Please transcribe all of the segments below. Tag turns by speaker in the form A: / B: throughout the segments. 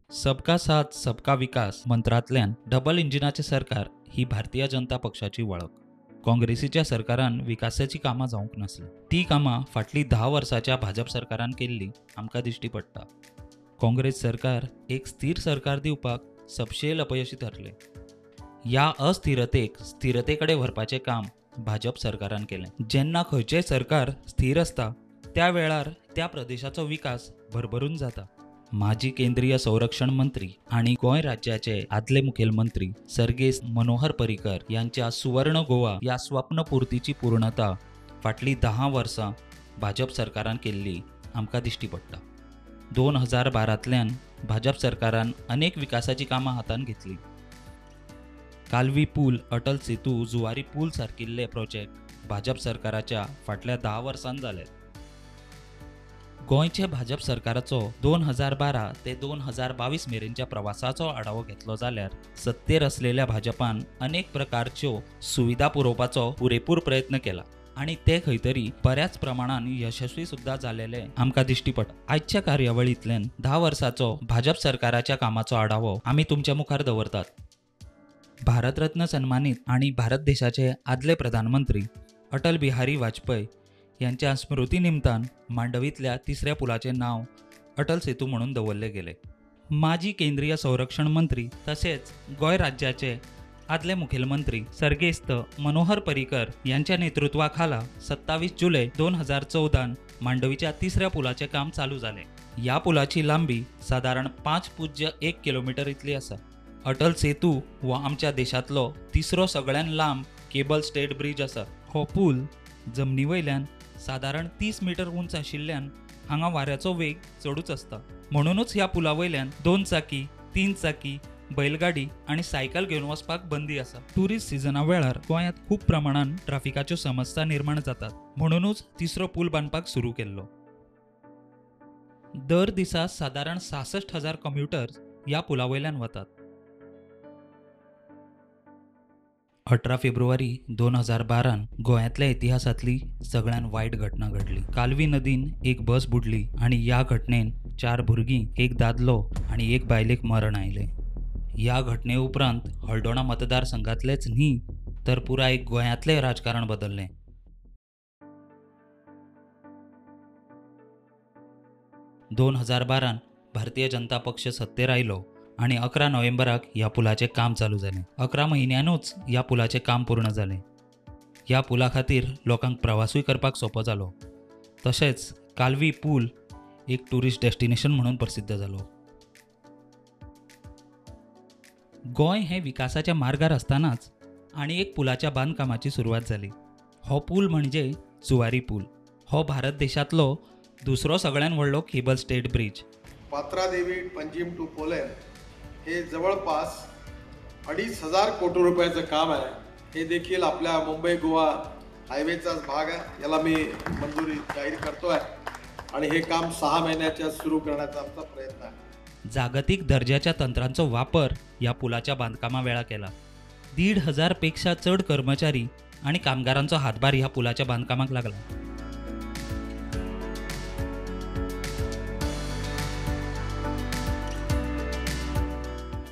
A: सबका साथ सबका विकास मंत्रांतल्यान डबल इंजिनाचें सरकार ही भारतीय जनता पक्षाची वळख. काँग्रेसीच्या सरकारान विकासाची कामां जावंक नासली, ती कामां फाटलीं 10 वर्सांच्या भाजप सरकारान केल्ली आमकां दिश्टी पडटा. काँग्रेस सरकार एक स्थीर सरकार दिवपाक सपशेल अपयशी थारलें. ह्या अस्थिरतेक स्थिरते कडेन व्हरपाचें काम भाजप सरकारान केलें. जेन्ना खंयचेंय सरकार स्थीर आसता त्या वेळार त्या प्रदेशाचो विकास भरभरून जाता. माजी केंद्रीय संरक्षण मंत्री आणि गोंय राज्याचे आदले मुखेलमंत्री सर्गेस्त मनोहर पर्रीकर यांच्या सुवर्ण गोवा या स्वप्नपूर्तीची पूर्णता फाटली 10 वर्सां भाजप सरकारान केल्ली आमकां दिश्टी पडटा. 2012तल्यान भाजप सरकारान अनेक विकासाची कामां हातांत घेतली. कालवी पूल, अटल सेतू, जुवारी पूल सारकिल्ले प्रोजेक्ट भाजप सरकाराच्या फाटल्या 10 वर्सांत जाले. गोंयचे भाजप सरकाराचो 2012 ते 2022 मेरेनच्या प्रवासाचो आढावो घेतलो जाल्यार सत्तेर असलेल्या भाजपान अनेक प्रकारच्यो सुविधा पुरोवपाचो पुरेपूर प्रयत्न केला आनी ते खंय तरी बऱ्याच प्रमाणान यशस्वी सुद्दां जालेले आमकां दिश्टी पडटा. आयच्या कार्यावळींतल्यान 10 वर्साचो भाजप सरकाराच्या कामाचो आढावो आमी तुमच्या मुखार दवरतात. भारतरत्न सन्मानीत आनी भारत देशाचे आदले प्रधानमंत्री अटल बिहारी वाजपेयी यांच्या स्मृती निमतान मांडवीतल्या तिसऱ्या पुलाचे नाव अटल सेतू म्हणून दवरले गेले. माजी केंद्रीय संरक्षण मंत्री तसेच गोंय राज्याचे आदले मुखेलमंत्री सर्गेस्त मनोहर पर्रीकर यांच्या नेतृत्वाखाला 27 जुलै 2014 मांडवीच्या तिसऱ्या पुलाचे काम चालू जाले. ह्या पुलाची लांबी सादारण 5.01 किलोमीटर इतली आसा. अटल सेतू हो आमच्या देशांतलो तिसरो सगळ्यान लांब केबल स्टेट ब्रिज आसा. हो पूल जमनी वयल्यान सादारण 30 मीटर उंच आशिल्ल्यान हांगा वाऱ्याचो वेग चडूच आसता. म्हणूनच ह्या पुला वयल्यान 2 चाकी, 3 चाकी, बैलगाडी आनी सायकल घेवन वचपाक बंदी आसा. ट्युरिस्ट सिजना वेळार गोंयांत खूब प्रमाणान ट्राफिकाच्यो समस्या निर्माण जातात, म्हणूनच तिसरो पूल बांदपाक सुरू केल्लो. दर दिसा सादारण 66,000 कम्युटर्स ह्या पुला वयल्यान वतात. 18 फेब्रुवारी 2012 गोंयांतल्या इतिहासांतली सगळ्यान वायट घटना घडली. कालवी नदीन एक बस बुडली आनी ह्या घटनेन 4 भुरगीं, एक दादलो आनी एक बायलेक मरण आयलें. ह्या घटने उपरांत हळदोणा मतदारसंघातलेच न्ही तर पुराय गोंयांतलें राजकारण बदललें. 2012 भारतीय जनता पक्ष सत्तेर आयलो आनी 11 नोव्हेंबराक ह्या पुलाचें काम चालू जालें. 11 म्हयन्यानूच ह्या पुलाचें काम पूर्ण जालें. ह्या पुला खातीर लोकांक प्रवासूय करपाक सोंपो जालो. तशेंच कालवी पूल एक ट्युरिस्ट डेस्टिनेशन म्हणून प्रसिद्ध जालो. गोंय हें विकासाच्या मार्गार आसतनाच आनी एक पुलाच्या बांदकामाची सुरवात जाली. हो पूल म्हणजे जुवारी पूल. हो भारत देशांतलो दुसरो सगळ्यान व्हडलो cable stayed bridge.
B: Patradevi Panjim to Polem हे जवळपास 2,500 कोटी रुपयाचं काम आहे. हे देखील आपल्या मुंबई गोवा हायवेचाच भाग आहे. याला मी मंजुरी जाहीर करतो आहे आणि हे काम 6 महिन्याच्या सुरू करण्याचा आमचा प्रयत्न आहे.
A: जागतिक दर्जाच्या तंत्रांचो वापर ह्या पुलाच्या बांधकामा वेळा केला. 1,500 पेक्षा चड कर्मचारी आणि कामगारांचो हातभार ह्या पुलाच्या बांधकामाक लागला.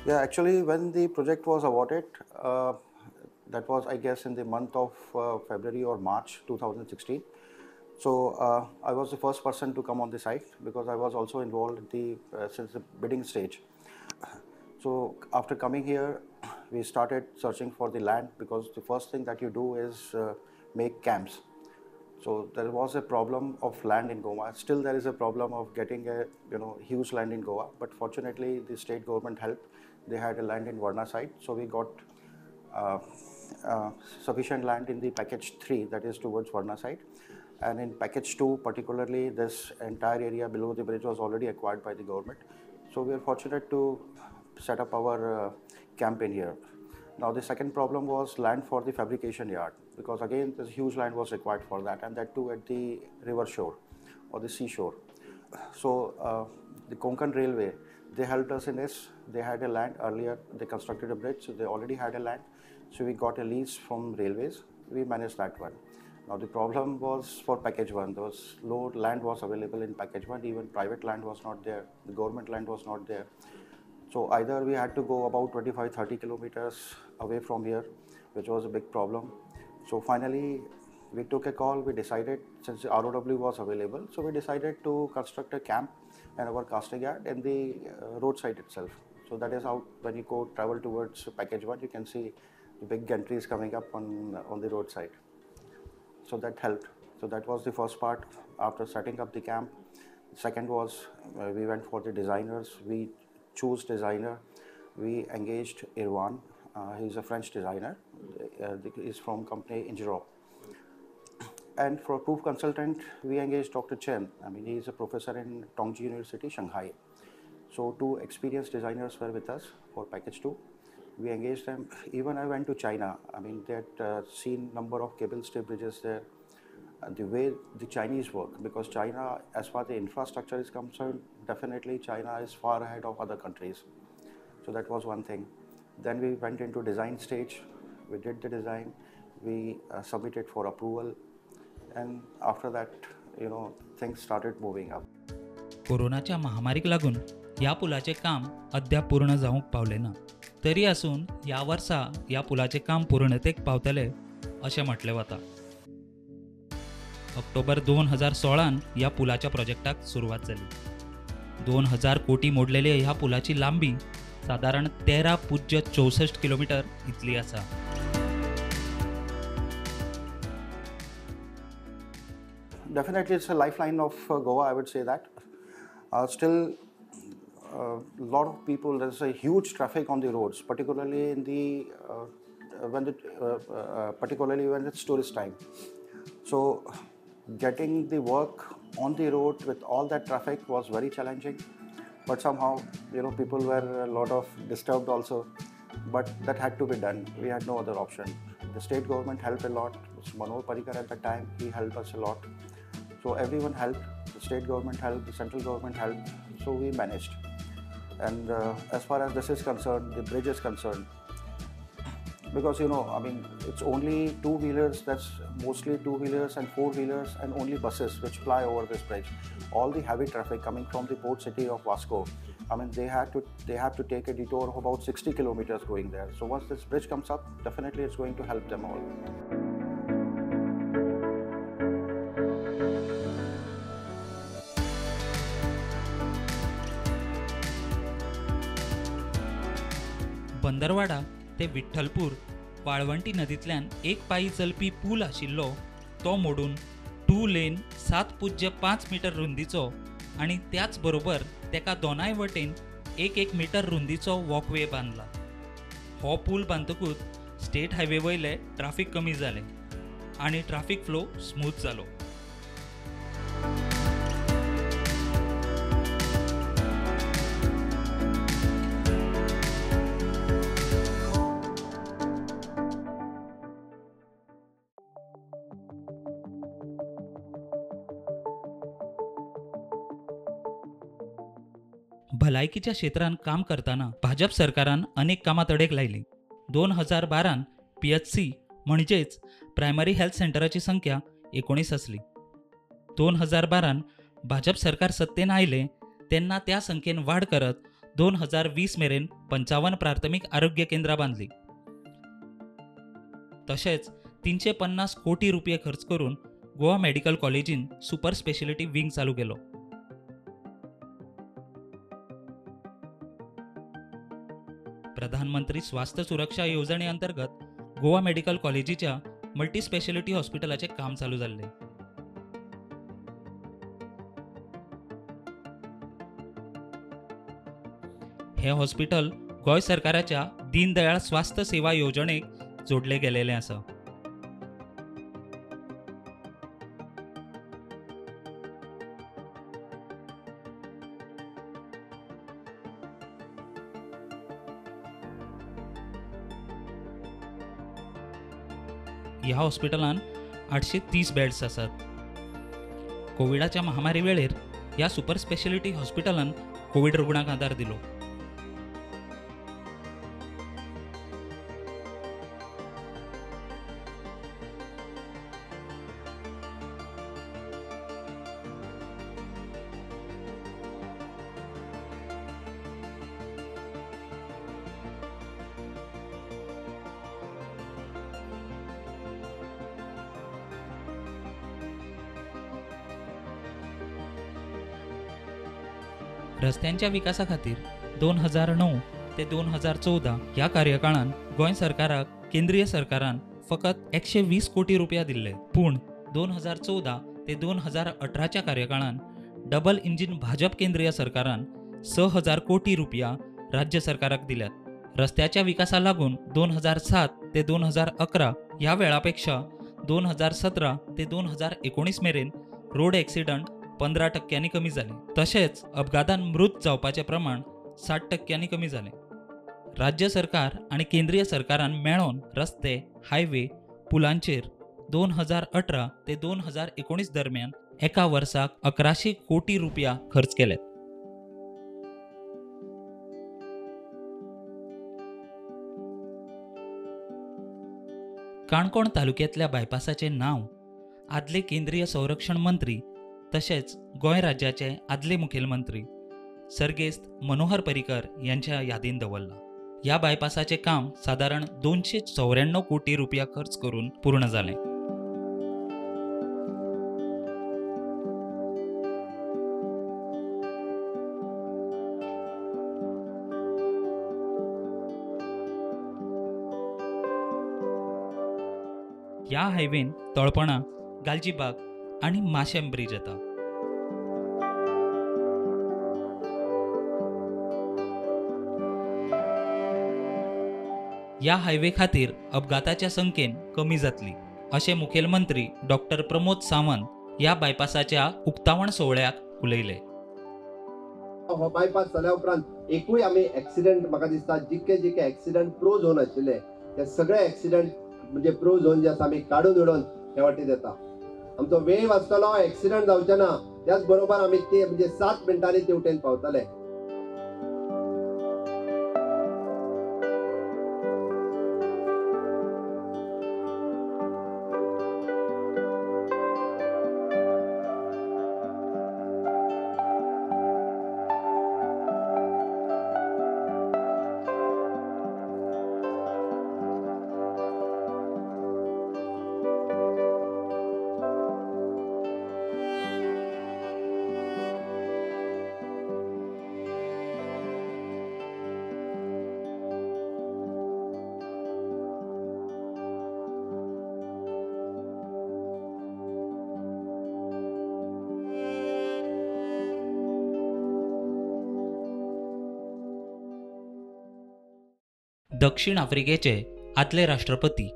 C: Yeah, actually when the project was awarded, that was I guess in the month of February or March 2016. So I was the first person to come on the site because I was also involved in the since the bidding stage. So after coming here, we started searching for the land because the first thing that you do is make camps. So there was a problem of land in Goa. Still there is a problem of getting a huge land in Goa, but fortunately the state government helped. They had a land in Varna side, so we got sufficient land in the package 3, that is towards Varna side. And in package 2 particularly, this entire area below the bridge was already acquired by the government. So we are fortunate to set up our camp in here. Now the second problem was land for the fabrication yard, because again this huge land was required for that, and that too at the river shore or the seashore. So the Konkan Railway, they helped us in this. They had a land earlier, they constructed a bridge, so they already had a land. So we got a lease from railways, we managed that one. Now the problem was for package 1, there was low land was available in package 1, even private land was not there, the government land was not there. So either we had to go about 25-30 kilometers away from here, which was a big problem. So finally, we took a call. We decided, since the ROW was available, so we decided to construct a camp and our casting yard in the roadside itself. So that is how, when you go travel towards package 1, you can see the big gantries coming up on the roadside. So that helped. So that was the first part after setting up the camp. Second was we went for the designers. We chose designer. We engaged Irwan. He's a French designer. He's from company Ingerop. And for proof consultant, we engaged Dr. Chen. I mean, he's a professor in Tongji University, Shanghai. So 2 experienced designers were with us for package 2. We engaged them. Even I went to China. I mean, they had seen number of cable stay bridges there. The way the Chinese work, because China, as far as the infrastructure is concerned, definitely China is far ahead of other countries. So that was one thing. Then we went into design stage. We did the design. We submitted for approval. And after that, you know, things started moving up.
A: कोरोनाच्या महामारीक लागून ह्या पुलाचें काम अद्याप पूर्ण जावंक पावलें ना. तरी आसून ह्या वर्सा ह्या पुलाचें काम पूर्णतेक पावतलें अशें म्हटलें वता. ऑक्टोबर 2016 ह्या पुलाच्या प्रोजेक्टाक सुरवात जाली. 2000 कोटी मोडलेले ह्या पुलाची लांबी सादारण 13.64 किलोमीटर इतली आसा.
C: Definitely, it's a lifeline of Goa, I would say that. Still, a lot of people, there's a huge traffic on the roads, particularly in the particularly when it's tourist time. So, getting the work on the road with all that traffic was very challenging. But somehow, you know, people were a lot of disturbed also. But that had to be done. We had no other option. The state government helped a lot. Mr. Manohar Parrikar at the time, he helped us a lot. So everyone helped. The state government helped, the central government helped. So we managed. And as far as this is concerned, the bridge is concerned, because, you know, I mean, it's only two-wheelers, that's mostly two-wheelers and four-wheelers and only buses which fly over this bridge. All the heavy traffic coming from the port city of Vasco, I mean, they have to take a detour of about 60 kilometers going there. So once this bridge comes up, definitely it's going to help them all.
A: Bandarwada ते विठ्ठलपूर वाळवंटी नदींतल्यान एक पायी चलपी पूल आशिल्लो तो मोडून 2 lane 7.5 metre रुंदीचो आनी त्याच बरोबर तेका दोनाय वटेन 1-1 मीटर रुंदीचो वॉकवे बांदला. हो पूल बांदतकूच स्टेट हायवे वयले ट्राफिक कमी जालें आनी ट्राफिक फ्लो स्मूथ जालो. भलायकीच्या क्षेत्रांत काम करतना भाजप सरकारान अनेक कामां तडेक लायलीं. 2012 PHC म्हणजेच प्रायमरी हेल्थ सेंटराची संख्या 19 आसली. 2012 भाजप सरकार सत्तेन आयलें तेन्ना त्या संख्येन वाड करत 2020 मेरेन 55 प्राथमीक आरोग्य केंद्रां बांदलीं. तशेंच 350 कोटी रुपये खर्च करून गोवा मेडिकल कॉलेजीन सुपर स्पेशलिटी विंग चालू केलो. प्रधानमंत्री स्वास्थ्य सुरक्षा येवजणे अंतर्गत गोवा मेडिकल कॉलेजीच्या मल्टी स्पेशलिटी हॉस्पिटलाचे काम चालू जाल्लें. हे हॉस्पिटल गोंय सरकाराच्या दीनदयाळ स्वास्थ्य सेवा येवजणेक जोडले गेलेलें आसा. ह्या हॉस्पिटलान 830 बेड्स आसात. कोविडाच्या महामारी वेळेर ह्या सुपर स्पेशलिटी हॉस्पिटलान कोविड रुग्णांक आदार दिलो. रस्त्यांच्या विकासा खातीर 2009 ते 2014 ह्या कार्यकाळान गोंय सरकाराक केंद्रीय सरकारान फकत 120 कोटी रुपया दिल्ले. पूण 2014 ते 2018च्या कार्यकाळान डबल इंजिन भाजप केंद्रीय सरकारान 6000 कोटी रुपया राज्य सरकाराक दिल्यात. रस्त्याच्या विकासा लागून 2007 ते 2011 ह्या वेळापेक्षा 2017 ते 2019 मेरेन रोड ॲक्सिडंट 15% कमी जाले. तशेंच अपघातान मृत जावपाचें प्रमाण 60% कमी जालें. राज्य सरकार आनी केंद्रीय सरकारान मेळोन रस्ते, हायवे, पुलांचेर 2018 ते 2019 दरम्यान एका वर्साक 1100 कोटी रुपया खर्च केल्यात. काणकोण तालुक्यांतल्या बायपासाचें नांव आदले केंद्रीय संरक्षण मंत्री तशेंच गोंय राज्याचे आदले मुखेलमंत्री सर्गेस्त मनोहर पर्रीकर यांच्या यादीन दवरलां. ह्या बायपासाचें काम सादारण 294 कोटी रुपया खर्च करून पूर्ण जालें. ह्या हायवेन तळपणा, गालजीबाग आनी माशेम ब्रिज येता. ह्या हायवे खातीर अपघाताच्या संख्येन कमी जातली अशें मुखेलमंत्री डॉक्टर प्रमोद सावंत ह्या बायपासाच्या उक्तावण सोहळ्याक उलयले.
D: हो बायपास जाल्या उपरांत एकूय आमी एक्सिडंट म्हाका दिसता जितके जितके एक्सिडंट प्रो झोन आशिल्ले ते सगळे एक्सिडंट म्हणजे प्रो झोन जे आसा आमी काडून उडोवन हे वाटेन येता. आमचो वेळ वाचतलो, एक्सिडंट जावचे ना, त्याच बरोबर आमी ते म्हणजे 7 मिनटांनी तेवटेन पावतले.
A: दक्षिण आफ्रिकेचे आदले राष्ट्रपती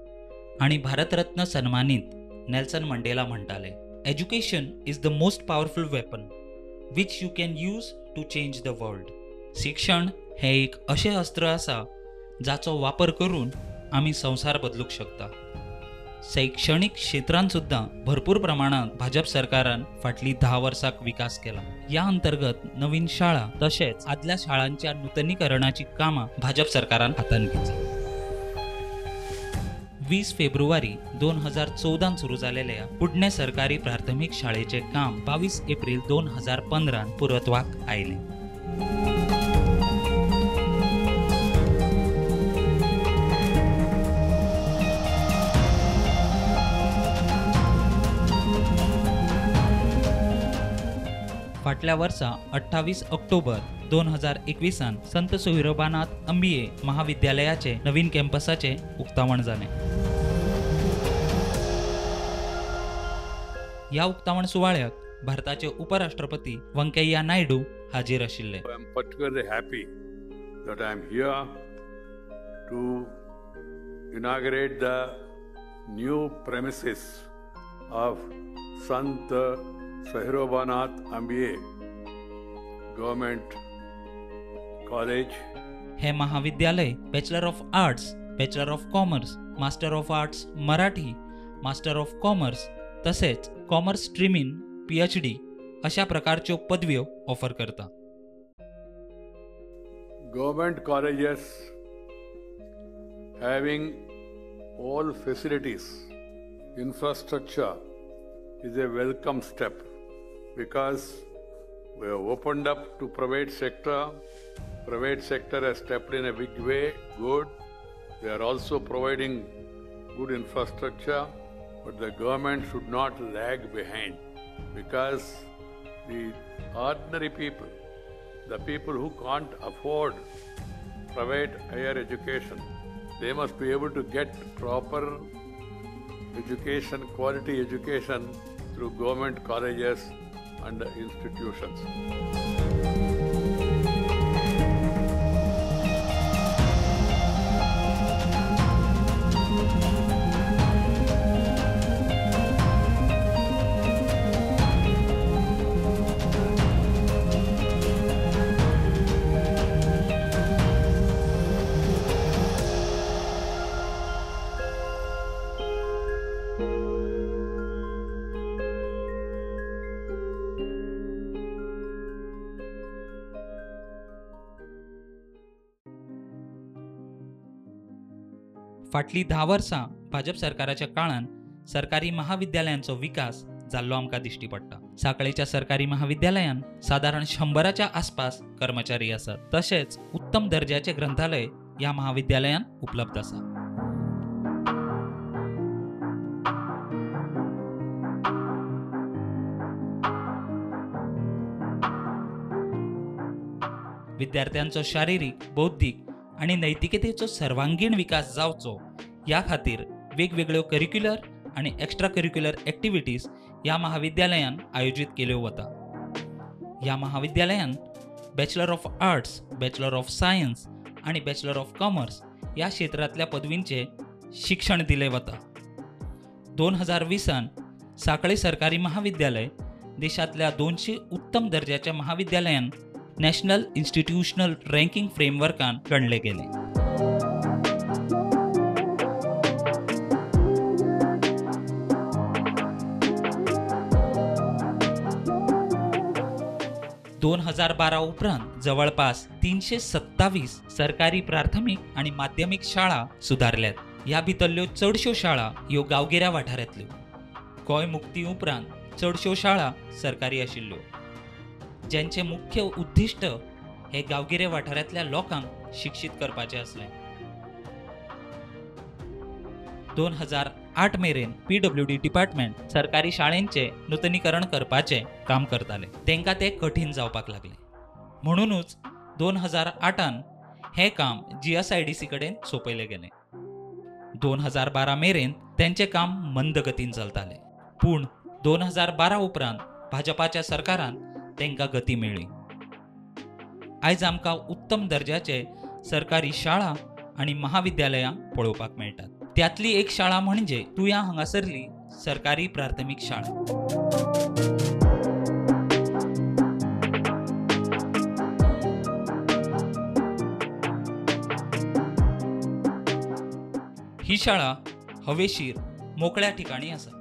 A: आनी भारतरत्न सन्मानित नेल्सन मंडेला म्हणटाले, education is the most powerful weapon which you can use to change the world. शिक्षण हें एक अशें अस्त्र आसा जाचो वापर करून आमी संवसार बदलूंक शकता. शैक्षणिक क्षेत्रांत सुद्दां भरपूर प्रमाणांत भाजप सरकारान फाटलीं 10 वर्सां विकास केला. ह्या अंतर्गत नवीन शाळा तशेंच आदल्या शाळांच्या नुतनीकरणाची कामां भाजप सरकारान हातांत घेतली. 20 फेब्रुवारी 2014 सुरू जालेल्या कुडणे सरकारी प्राथमीक शाळेचें काम 22 एप्रिल 2015 पुरत्वाक आयलें. फाटल्या वर्सा 28 ऑक्टोबर 2021 संत सोहिरोबानाथ अंबिये महाविद्यालयाचे नवीन कॅम्पसाचे उक्तावण जालें. ह्या उक्तावण सुवाळ्याक भारताचे उपराष्ट्रपती व्यंकय्या नायडू हाजीर आशिल्ले.
E: I am particularly happy that I am here to inaugurate the new premises of Sant Sohirobanath Ambiye government college.
A: हे महाविद्यालय bachelor of arts, bachelor of commerce, master of arts Marathi, master of commerce तसेच commerce स्ट्रीमीन PhD अशा प्रकारच्यो पदव्यो offer करता.
E: Government colleges having all facilities, infrastructure is a welcome step because we have opened up to private sector. Private sector has stepped in a big way, good. They are also providing good infrastructure, but the government should not lag behind because the ordinary people, The people who can't afford private higher education, they must be able to get proper education, quality education through government colleges and institutions.
A: फाटलीं 10 वर्सां भाजप सरकाराच्या काळान सरकारी महाविद्यालयांचो विकास जाल्लो आमकां दिश्टी पडटा. सांखळेच्या सरकारी महाविद्यालयान सादारण 100च्या आसपास कर्मचारी आसात. तशेंच उत्तम दर्जाचे ग्रंथालय ह्या महाविद्यालयान उपलब्ध आसा. विद्यार्थ्यांचो शारिरीक, बौद्धिक आनी नैतिकतेचो सर्वांगीण विकास जावचो ह्या खातीर वेगवेगळ्यो करिक्युलर आनी एक्स्ट्रा करिक्युलर एक्टिविटीज ह्या महाविद्यालयान आयोजीत केल्यो वता. ह्या महाविद्यालयान bachelor of arts, bachelor of science आनी बॅचलर ऑफ कॉमर्स ह्या क्षेत्रांतल्या पदवींचें शिक्षण दिलें वता. 2020 सांखळे सरकारी महाविद्यालय देशांतल्या 200 उत्तम दर्जाच्या महाविद्यालयान नॅशनल इन्स्टिट्यूशनल रँकिंग फ्रेमवर्कान गणले गेले. ...2012 उपरांत जवळपास 327 सरकारी प्राथमिक आणि माध्यमिक शाळा सुधारल्यात. ह्या भितरल्यो चडश्यो शाळा ह्यो गांवगिऱ्या वाठारांतल्यो. गोंय मुक्ती उपरांत चडश्यो शाळा सरकारी आशिल्ल्यो, ज्यांचे मुख्य उद्दिश्ट हे गांवगिरे वाठारांतल्या लोकांक शिक्षीत करपाचें आसलें. 2008 मेरेन PWD department सरकारी शाळेंचें नुतनीकरण करपाचें काम करताले. तांकां तें कठीण जावपाक लागलें, म्हणुनूच 2008 हें काम GSIDC कडेन सोंपयलें गेलें. 2012 मेरेन तेंचें काम मंद गतीन चलतालें, पूण 2012 उपरांत भाजपाच्या सरकारान तांकां गती मेळ्ळी. आयज आमकां उत्तम दर्जाचे सरकारी शाळा आनी महाविद्यालयां पळोवपाक मेळटात. त्यातली एक शाळा म्हणजे तुया हांगासरली सरकारी प्राथमीक शाळा. ही शाळा हवेशीर मोकळ्या ठिकाणी आसा.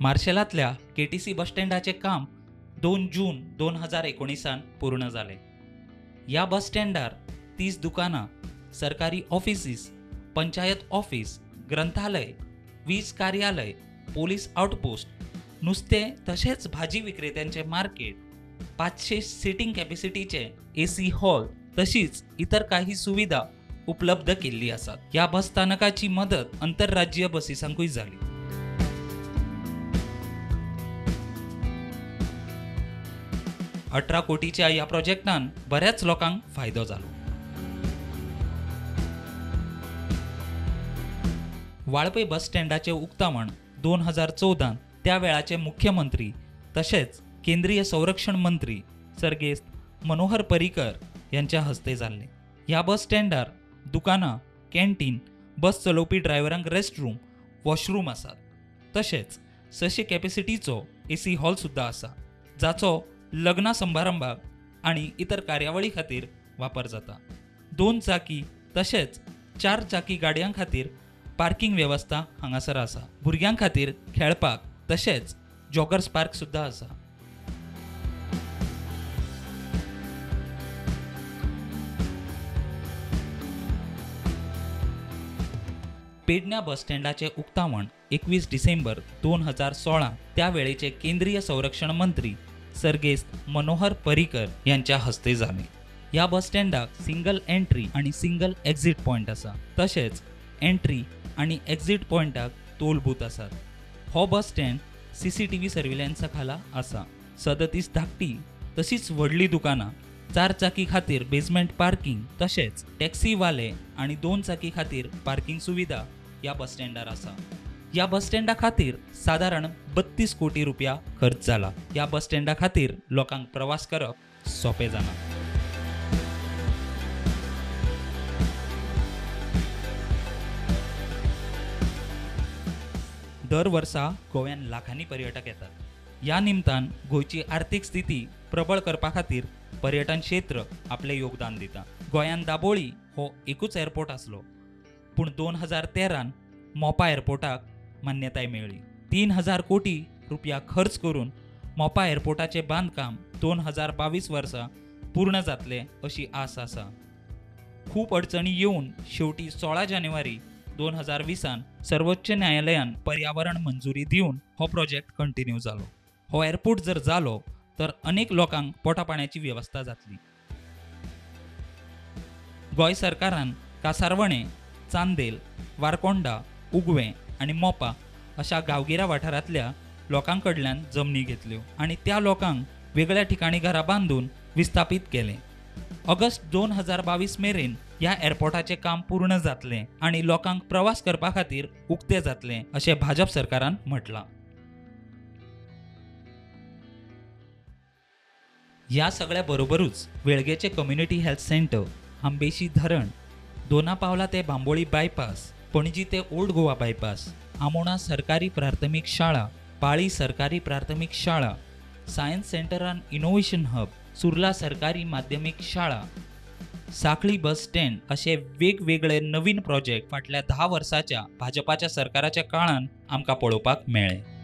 A: मार्शेलांतल्या KTC बस स्टँडाचें काम 2 जून 2019 पूर्ण जालें. ह्या बस स्टँडार 30 दुकानां, सरकारी ऑफिसीस, पंचायत ऑफिस, ग्रंथालय, वीज कार्यालय, पोलीस आउटपोस्ट, नुस्तें तशेंच भाजी विक्रेत्यांचें मार्केट, 500 सिटींग कॅपेसिटीचें AC hall तशीच इतर काही सुविधा उपलब्ध केल्ली आसात. ह्या बस स्थानकाची मदत आंतरराज्यीय बसीसांकूय जाली. 18 कोटीच्या ह्या प्रोजेक्टान बऱ्याच लोकांक फायदो जालो. वाळपय बस स्टँडाचें उक्तावण 2014 त्या वेळाचे मुख्यमंत्री तशेंच केंद्रीय संरक्षण मंत्री सर्गेस्त मनोहर पर्रीकर यांच्या हस्ते जाल्लें. ह्या बस स्टँडार दुकानां, कॅन्टीन, बस चलोवपी ड्रायव्हरांक रेस्टरूम, वॉशरूम आसात. तशेंच 600 कॅपेसिटीचो AC hall सुद्दां आसा, जाचो लग्ना समारंभाक आनी इतर कार्यावळी खातीर वापर जाता. 2 चाकी तशेंच 4 चाकी गाडयां खातीर पार्किंग वेवस्था हांगासर आसा. भुरग्यां खातीर खेळपाक तशेंच जॉगर्स पार्क सुद्दां आसा. पेडण्या बस स्टँडाचें उक्तावण 21 डिसेंबर 2016 त्या वेळेचे केंद्रीय संरक्षण मंत्री सर्गेस्त मनोहर पर्रीकर यांच्या हस्ते जालें. ह्या बस स्टँडाक सिंगल एंट्री आनी सिंगल एक्झिट पॉयंट आसा. तशेंच एंट्री आनी एक्झिट पॉयंटाक टोल बूथ आसात. हो बस स्टँड CCTV सर्विलन्सा खाला आसा. 37 धाकटी तशीच व्हडली दुकानां, 4 चाकी खातीर बेजमेंट पार्किंग तशेंच टॅक्सीवाले आनी 2 चाकी खातीर पार्किंग सुविधा ह्या बस स्टँडार आसा. ह्या बस स्टँडा खातीर सादारण 32 कोटी रुपया खर्च जाला. ह्या बस स्टँडा खातीर लोकांक प्रवास करप सोंपें जालां. दर वर्सा गोव्यान लाखांनी पर्यटक येतात. ह्या निमतान गोंयची आर्थीक स्थिती प्रबळ करपा खातीर पर्यटन क्षेत्र आपलें योगदान दिता. गोंयान दाबोळी हो एकूच एअरपोर्ट आसलो, पूण 2013 मोपा एअरपोर्टाक मान्यताय मेळ्ळी. 3000 कोटी रुपया खर्च करून मोपा एअरपोर्टाचें बांदकाम 2022 वर्सा पूर्ण जातलें अशी आस आसा. खूब अडचणी येवन शेवटी 16 जानेवारी 2020 सर्वोच्च न्यायालयान पर्यावरण मंजुरी दिवन हो प्रोजेक्ट कंटिन्यू जालो. हो एअरपोर्ट जर जालो तर अनेक लोकांक पोटा पाण्याची वेवस्था जातली. गोंय सरकारान कासारवणे, चांदेल, वारकोंडा, उगवें आनी मोपा अशा गांवगिऱ्या वाठारांतल्या लोकां कडल्यान जमनी घेतल्यो आनी त्या लोकांक वेगळ्या ठिकाणी घरां बांदून विस्थापीत केलें. ऑगस्ट 2022 मेरेन ह्या एअरपोर्टाचें काम पूर्ण जातलें आनी लोकांक प्रवास करपा खातीर उक्तें जातलें अशें भाजप सरकारान म्हटलां. ह्या सगळ्या बरोबरूच वेळगेचें कम्युनिटी हेल्थ सेंटर, आंबेशी धरण, दोना पावला ते बांबोळी बायपास, पणजी ते ओल्ड गोवा बायपास, आमोणा सरकारी प्राथमीक शाळा, पाळी सरकारी प्राथमीक शाळा, science centre and innovation hub, Surla सरकारी माध्यमीक शाळा, साखळी बस स्टँड असे वेगवेगळे नवीन प्रोजेक्ट फाटल्या 10 वर्साच्या भाजपाच्या सरकाराच्या काळान आमकां पळोवपाक मेळ्ळे.